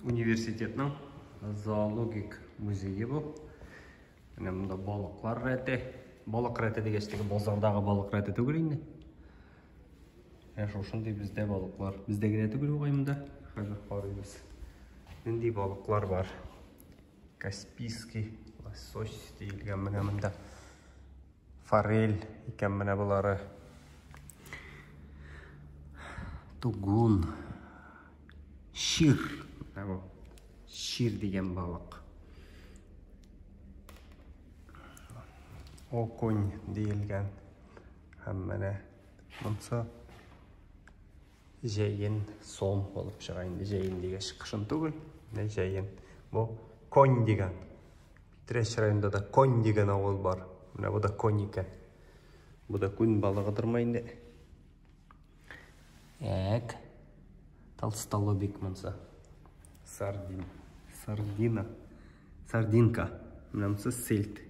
Университетның зоологик музее бу. Менә монда балыклар рәте. Балык рәте дигәч, теге базардагы балык рәте түгел инде. Менә шушындый бездә балыклар. Бездә генә түгел бугай монда. Хәзер карыйбыз. Нинди балыклар бар? Каспийский лосось диелгән менә монда. Форель икән менә болары. Тугун. Шир. Менә бу. Шир дигән балык. Окунь диелгән. Һәм менә монсы җәен сом булып чыга инде. Җәен дигәч кышын түгел, менә җәен. Бу конь дигән. Питрәч районында да Конь дигән авыл бар. Менә бу да конь икән. Бу да күн балыгыдырмы инде? Так. Толстолобик монсы. Сардин. Сардина. Сардинка. Менә монсы сельдь.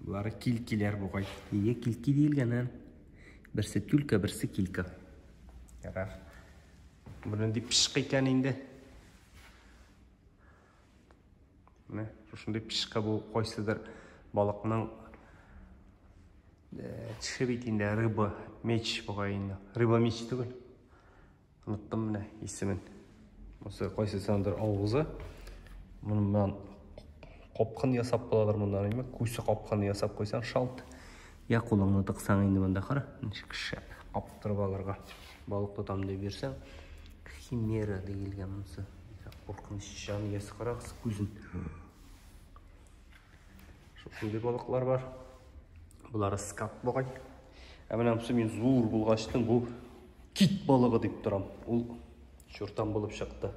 Болары килкиләр бугай. Ие, килки диелгән, ә? Берсе тюлька, берсе килька. Ярар. Бу нинди пышкы икән инде? Менә шушындый пышкы бу кайсыдыр балыкның теше бит инде, рыба меч бугай инде. Рыба меч түгел. Оныттым менә исемен. Бусы кайсысындыр авызы. Моннан капкын ясап буладыр моннан, әйме? Күсе капкыны ясап куйсаң, шалт. Я кулыңны тыксаң инде монда кара, ничек шәп каптырып алырга. Балык тотам дип йөрсәң, химера диелгән монысы. Куркыныч җан иясе, карагыз күзен. Шушындый балыклар бар. Болары скат бугай. Ә менә монысы мин зур булгачтын бу кит балыгы дип торам. Ул чуртан булып чыкты.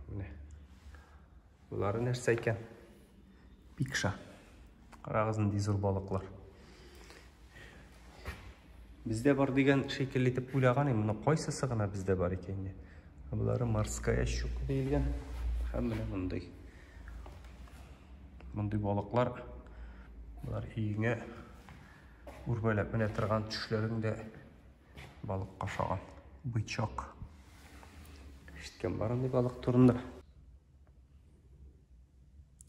Менә. Болары нәрсә икән? Пикша. Карагыз нинди зур балыклар. Бездә бар дигән шикелле итеп уйлаган идем, моны кайсысы гына бездә бар икән инде. Болары морская щука диелгән. Һәм менә мондый. Мондый балыклар болар өеңә үрмәләп менә торган төшләреңдә балык ашаган. Бычок. Ишеткән бар андый балык турында.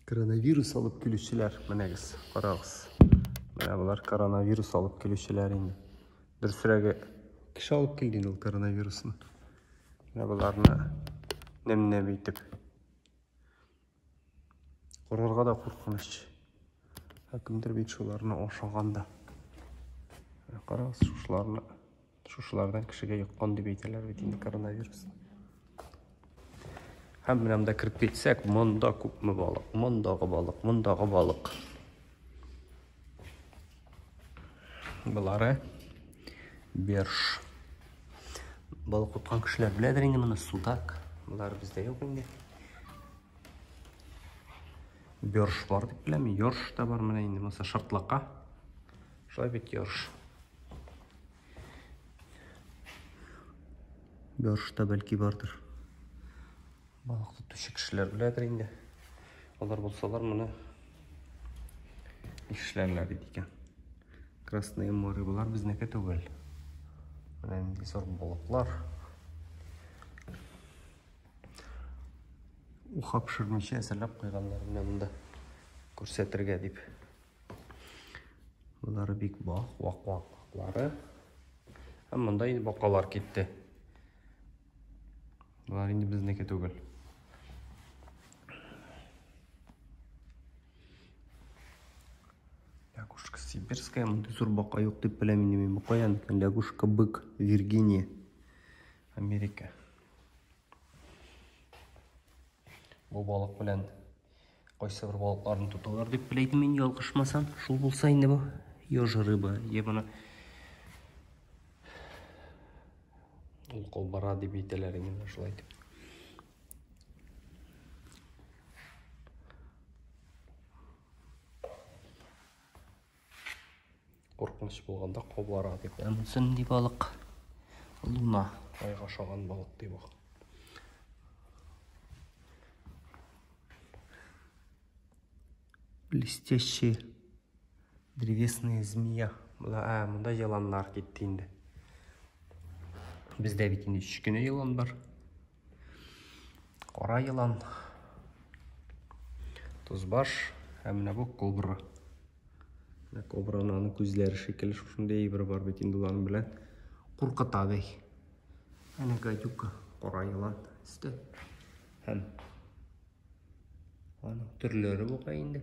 Коронавирус алып килүчеләр, менәгез, карагыз. Менә болар коронавирус алып килүчеләр инде. Дөресрәге, кеше алып килде инде ул коронавирусны. Менә боларны нәм-нәм итеп. Карарга да куркыныч. Ә кемдер бит шуларны ашаган да. Карагыз, шушыларны Шушылардан кешегә йоккан дип әйтәләр бит инде коронавирусны. Һәм менә монда кереп китсәк, монда күпме балык, мондагы балык, мондагы балык. Болары берш. Балык тоткан кешеләр беләдер инде моны, судак. Болар бездә юк инде. Берш бар дип беләм, йорш та бар менә инде, монысы шартлака. Шулай бит йорш. Ярышта бәлки бардыр. Балык тотучы кешеләр беләдер инде. Алар булсалар моны нишләрләр иде икән. Красное море болар безнеке түгел. Менә нинди зур балыклар. Уха пешермичә әзерләп куйганнар менә монда күрсәтергә дип. Болары бик вак, вак, ваклары. Һәм монда инде бакалар китте. Болар инде безнеке түгел. Лягушка сибирская, мондый зур бака юк дип беләм инде мин. Бу каян икән? Лягушка бык, Виргиния, Америка. Бу балык белән кайсы бер балыкларны тоталар дип белә идем мин, ялгышмасам. Шул булса инде бу. Ёж рыба. Е моны ул колбара дип әйтәләр инде шулай итеп. Куркыныч булганда кобара дип. Ә монысы нинди балык? Луна. Айга ошаган балык ди бу. Блестящие древесная змея. Була, ә, монда еланнар китте инде. Бездә бит инде өч кенә елан бар. Кара елан. Тузбаш. Һәм менә бу кобра. Менә кобраның аның күзләре шикелле шушындый әйбер бар бит инде уларның белән. Куркыта ди. Әнә гадюка, кара елан өсте. Һәм аның төрләре бугай инде.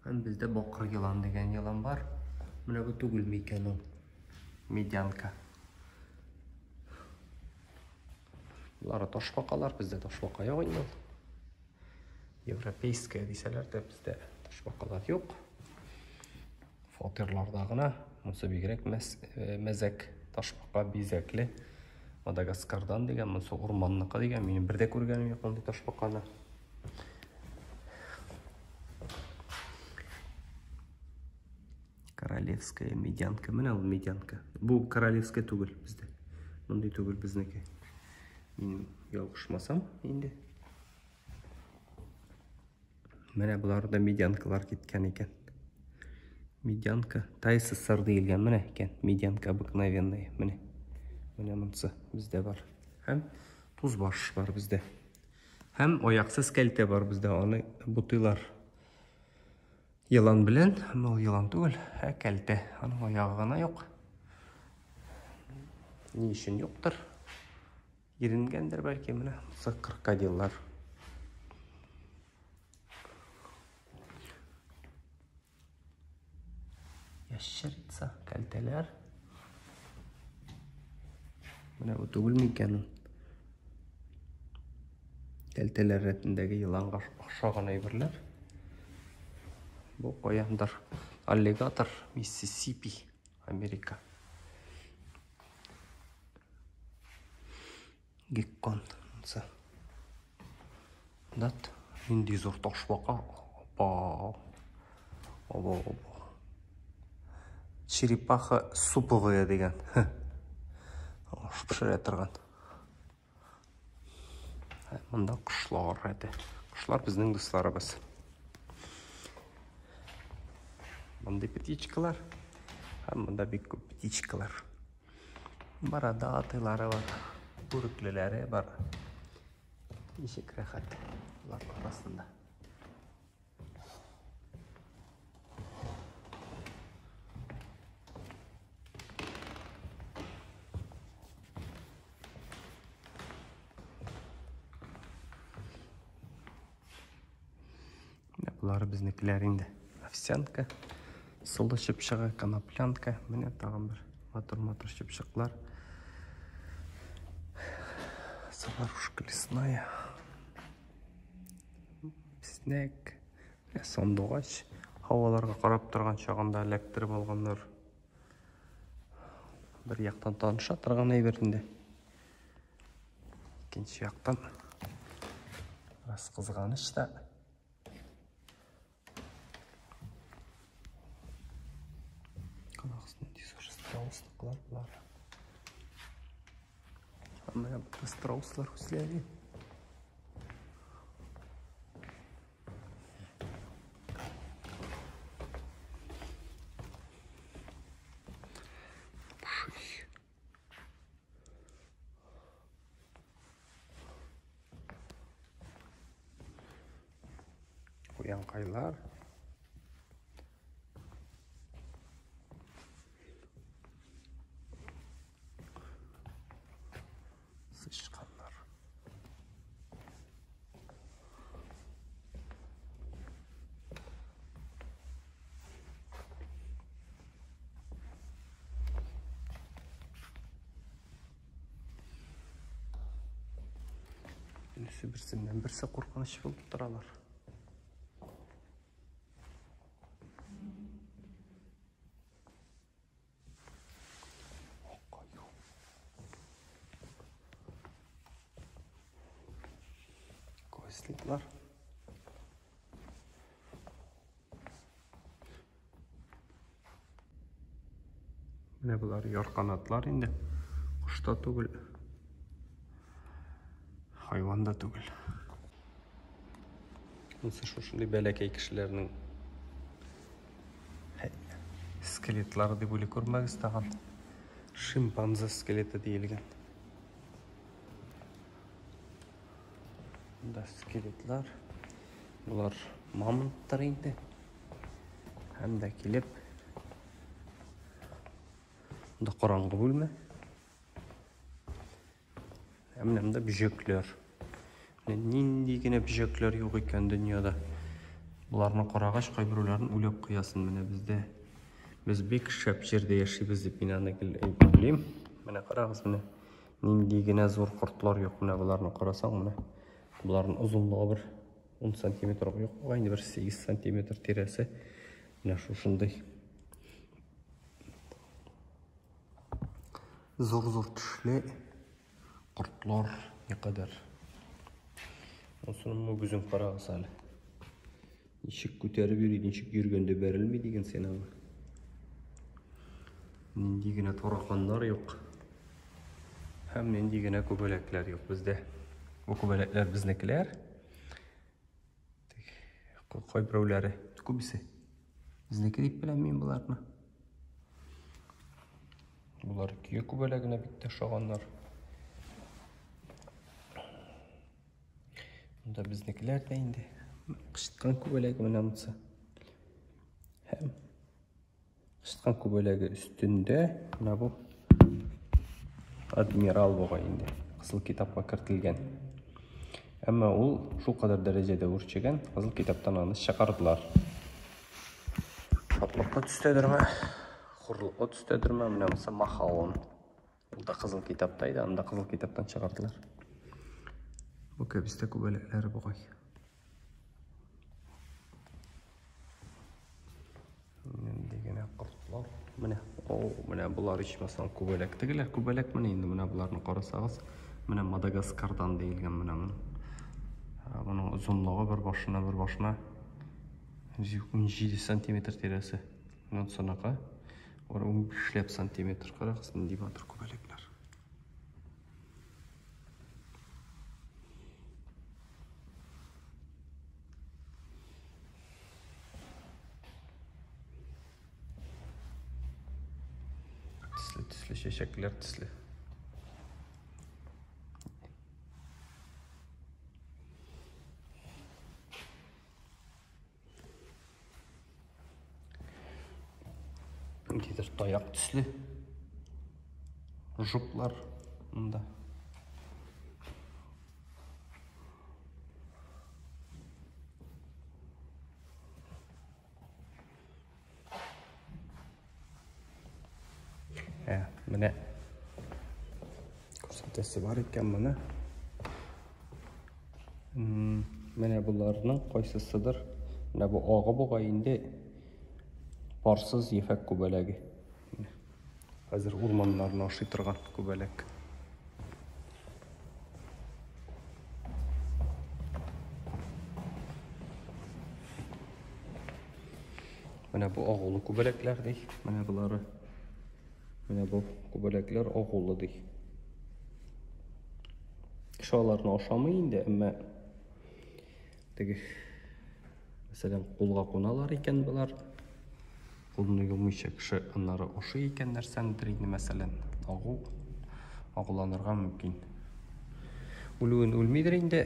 Һәм бездә бакыр елан дигән елан бар. Менә бу түгел микән ул? Медянка. Болары ташбакалар, бездә ташбака юк инде ул. Европейская дисәләр дә бездә ташбакалар юк. Фатирларда гына, монысы бигрәк мәзәк ташбака бизәкле. Мадагаскардан дигән, монысы урманныкы дигән. Минем бер дә күргәнем юк мондый ташбаканы. Королевская медянка. Менә ул медянка. Бу королевская түгел бездә. Мондый түгел безнеке. Мин ялгышмасам инде. Менә болар да медянкалар киткән икән. Медянка. ТАССР диелгән менә икән. Медянка обыкновенная. Менә. Менә монысы бездә бар. Һәм тузбаш бар бездә. Һәм аяксыз кәлтә бар бездә. Аны бутыйлар. Елан белән, әмма ул елан түгел, ә кәлтә. Аның аягы гына юк. Ни өчен юктыр? Иренгәндер бәлки, менә монысы крокодиллар. Ящерица, кәлтәләр. Менә бу түгел микән ул? Кәлтәләр рәтендәге еланга охшаган әйберләр. Бу каяндыр? Аллигатор, Миссисипи, Америка. Геккон. Дат. Нинди зур ташбака. Опа. Оба, оба. Черепаха суповая дигән. Аш пешерә торган. Монда кошлар рәте. Кошлар безнең дусларыбыз. Мондый птичкалар. Һәм монда бик күп птичкалар. Бородатыйлары бар, бүреклеләре бар. Ничек рәхәт булар арасында. Менә болары безнекеләр инде. Овсянка, солы чыпчыгы, коноплянка. Менә тагын бер матур-матур чыпчыклар. Заварушка лесная. Песнәк. Менә сандугач. Һаваларга карап торган чагында эләктереп алганнар. Бер яктан таныша торган әйбер инде. Икенче яктан бераз кызганыч та. Карагыз, нинди зур страусныкылар болар. Менә бу страуслар үзләре. Куянкайлар. Сычканнар. Бөтенесе берсеннән берсе куркыныч булып торалар. Козликлар. Менә болар ярканатлар инде. Кош та түгел, хайван да түгел. Монысы шушындый бәләкәй кешеләрнең скелетлары дип уйлый күрмәгез тагын. Шимпанзе скелеты диелгән. Монда скелетлар. Болар мамонттар инде. Һәм дә килеп Монда караңгы бүлмә. Ә менә монда бөҗәкләр. Менә нинди генә бөҗәкләр юк икән дөньяда. Боларны карагач, кайберәүләрен уйлап куясын. Менә бездә без бик шәп җирдә яшибез дип мин аны гел әйтеп уйлыйм. Менә карагыз, менә нинди генә зур кортлар юк. Менә боларны карасаң, менә боларның озынлыгы бер 10 сантиметр юк, бугай инде бер 8 сантиметр тирәсе. Менә шушындый зур-зур тешле кортлар никадәр. Монысының мөгезен карагыз әле. Ничек күтәреп йөри, ничек йөргәндә бәрелми диген син аңа. Нинди генә тараканнар юк. Һәм нинди генә күбәләкләр юк бездә. Бу күбәләкләр безнекеләр. Кайберәүләре, күбесе. Безнеке дип беләм мин боларны. Болар көя күбәләгенә бик тә ошаганнар. Монда безнекеләр дә инде. Кычыткан күбәләге менә монысы. Һәм Кычыткан күбәләге өстендә менә бу адмирал бугай инде. Кызыл китапка кертелгән. Әмма ул шул кадәр дәрәҗәдә үрчегән, кызыл китаптан аны чыгардылар. Шатлыклы төстәдерме, хурлыклы төстәдерме, менә монысы махаон. Ул да кызыл китапта иде, аны да кызыл китаптан чыгардылар. Бу кәбестә күбәләкләре бугай. Нинди генә кортлар. Менә, о, менә болар ичмасам күбәләк. Тегеләр күбәләк менә инде менә боларны карасагыз, менә Мадагаскардан диелгән менә моның. Моның озынлыгы бер башына бер башына 17 сантиметр тирәсе. Монысыныкы 15 сантиметр. Карагыз, нинди батыр күбәләкләр. Төсле төсле чәчәкләр төсле. Ниндидер таяк төсле жуклар монда. Ә, менә күрсәтәсе бар икән моны. Менә боларның кайсысыдыр. Менә бу агы бугай инде парсыз ефәк күбәләге. Хәзер урманнарны ашый торган күбәләк. Менә бу агулы күбәләкләр ди. Менә болары. Менә бу күбәләкләр агулы ди. Кеше аларны ашамый инде, әмма теге мәсәлән, кулга куналар икән болар. Кулны юмыйча кеше аннары ашый икән нәрсәнедер инде, мәсәлән, агу агуланырга мөмкин. Үлүен үлмидер инде,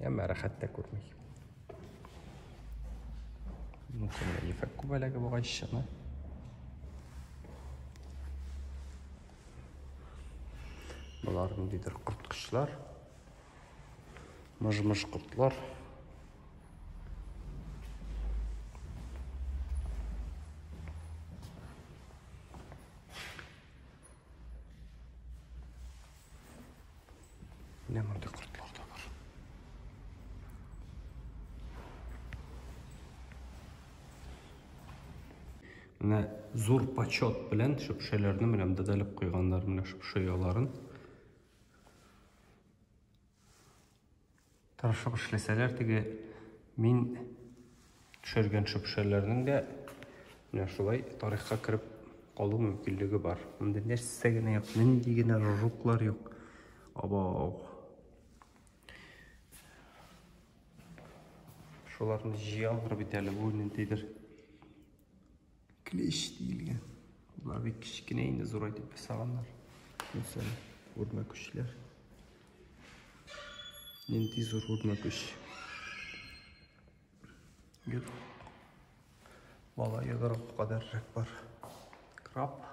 әмма рәхәт тә күрми. Монысы менә ефәк күбәләге бугай чыны. Болар ниндидер корткычлар. Мыж-мыж кортлар. Менә мондый кортлар да бар. Менә зур почет белән шөпшәләрне менә монда да элеп куйганнар, менә шөпшә ояларын. Тырышып эшләсәләр, теге мин төшергән шөпшәләрнең дә менә шулай тарихка кереп калу мөмкинлеге бар. Монда нәрсә генә юк, нинди генә жуклар юк. Абау. Шуларны җыялар бит әле бу ниндидер клещ диелгән. Болар бик кечкенә инде зурайтып ясаганнар. Мәсәлән, үрмәкүчләр. Нинди зур үрмәкүч. Бала йодрык кадәррәк бар. Краб.